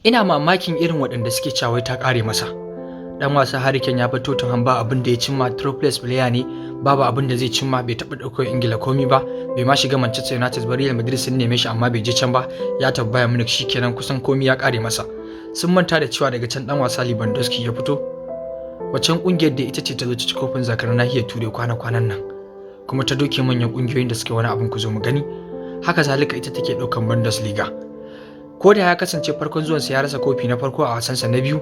Ina mamakin irin waɗanda suke cewa ta ƙare masa. Dan wasa Harry Kane ya bar Tottenham, ba abin da ya cimma, trophless player ne, babu abin da zai cimma, bai taɓa ɗaukar Ingila komi ba, bai ma shiga Manchester United ba. Real Madrid sun neme shi amma bai je can ba, ya tafi Bayern Munich, shikenan, kusan komi ya ƙare masa. Sun manta da cewa daga can dan wasa Lewandowski ya fito. Waccan kungiyar da ita ce ta zo ci kofin zakarar nahiyar Turai kwana-kwanan nan, kuma ta doke manyan kungiyoyin da suke wani abin ku zo mu gani. Haka zalika ita take ɗaukan Bundesliga. Ko da ya kasance farkon zuwansa ya rasa kofi na farko a wasansa na biyu,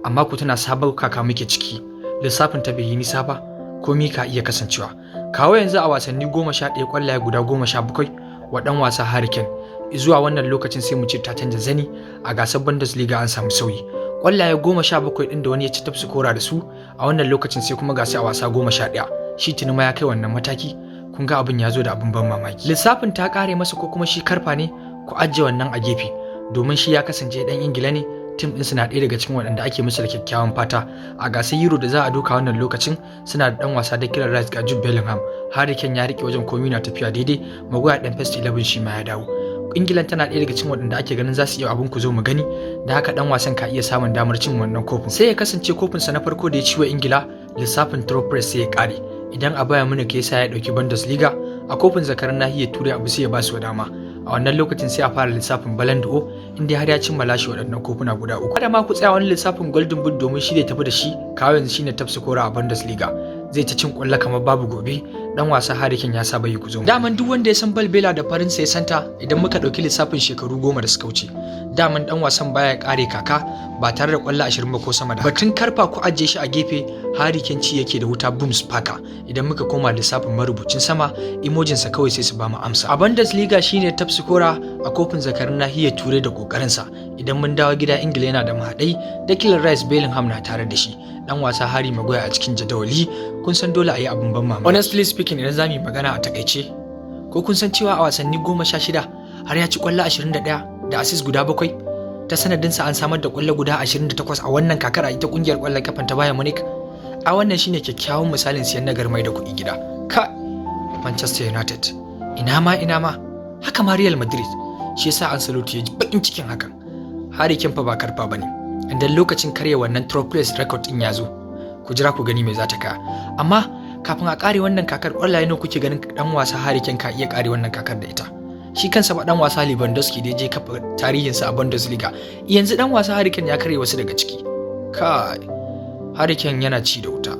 amma ku tana sabon kaka muke ciki, lissafin ta bai yi nisa ba, komi ka iya kasancewa. Kawo yanzu a wasanni 11, kwallaye guda 17 wa dan wasa Harry Kane. Zuwa wannan lokacin sai mu ce ta canza zani a gasar Bundesliga, an samu sauyi. Kwallaye 17 ɗin da wani ya ci top scorer da su a wannan lokacin, sai kuma gasi a wasa 11 shi tuni ma ya kai wannan mataki. Kun ga abin ya zo da abin ban mamaki. Lissafin ta kare masa ko kuma shi karfa ne, ku ajiye wannan a gefe, domin shi ya kasance dan Ingila ne. Team ɗin suna ɗaya daga cikin waɗanda ake musu da kyakkyawan fata a gasar Euro da za a doka wannan lokacin. Suna da ɗan wasa Declan Rice, ga Jude Bellingham. Harry Kane ya rike wajen, komi na tafiya daidai. Maguire ɗan first 11 shi ma ya dawo. Ingilan tana ɗaya daga cikin waɗanda ake ganin za su iya abin ku zo mu gani, da haka ɗan wasan ka iya samun damar cin wannan kofin, sai ya kasance kofinsa na farko da ya ci wa Ingila. Lissafin trophy sai ya ƙare idan a Bayern Munich ya sa ya ɗauki Bundesliga. A kofin zakaran nahiyar Turai abu sai ya ba su dama. A wannan lokacin sai a fara lissafin Ballon d'Or, inda har ya cimma lashe waɗannan kofuna guda uku. Kada ma ku tsaya wani lissafin Golden Boot, domin shi da tafi da shi. Kawo yanzu shine top scorer a Bundesliga, zai ta cin kwallo kamar babu gobe. Dan wasa Harry Kane ya saba yi kuzo. Daman duk wanda ya san Balbela da farinsa ya santa. Idan muka ɗauki lissafin shekaru 10 da suka wuce, daman dan wasan baya kare kaka ba tare da kwallo 20 ba ko sama da. Batun karfa ku ajiye shi a gefe, Harry Kane ci yake da wuta, boom sparker. Idan muka koma lissafin marubucin sama, emojin sa kawai sai su ba mu amsa. A Bundesliga shine top scorer, a kofin zakarin nahiyar Turai da kokarinsa. Idan mun dawo gida Ingila, yana da mahadai Declan Rice, Bellingham na tare da shi, dan wasa Harry Maguire a cikin jadawali. Kun san dole a yi abin ban mamaki. Honestly speaking, idan zamu yi magana a takaice, ko kun san cewa a wasanni 16 har ya ci kwallo 21 da assist guda bakwai? Ta sanadinsa an samar da kwallo guda 28 a wannan kakar a ita kungiyar kwallon kafan ta Bayern Munich. A wannan shine kyakkyawan misalin siyan nagar mai da kuɗi gida. Ka Manchester United, ina ma, ina ma haka ma Real Madrid. Shi yasa Ancelotti ya ji bakin cikin hakan. Harry Kane fa ba karfa bane. Idan lokacin karya wannan trophy record din ya zo, ku jira ku gani me za ta kaya. Amma kafin a kare wannan kakar, kwallaye nawa kuke ganin dan wasa Harry Kane ka iya kare wannan kakar da ita? Shi kansa ba dan wasa Lewandowski da ya je kafa tarihinsa a Bundesliga, yanzu dan wasa Harry Kane ya karya wasu daga ciki. Kai, Harry Kane yana ci da wuta.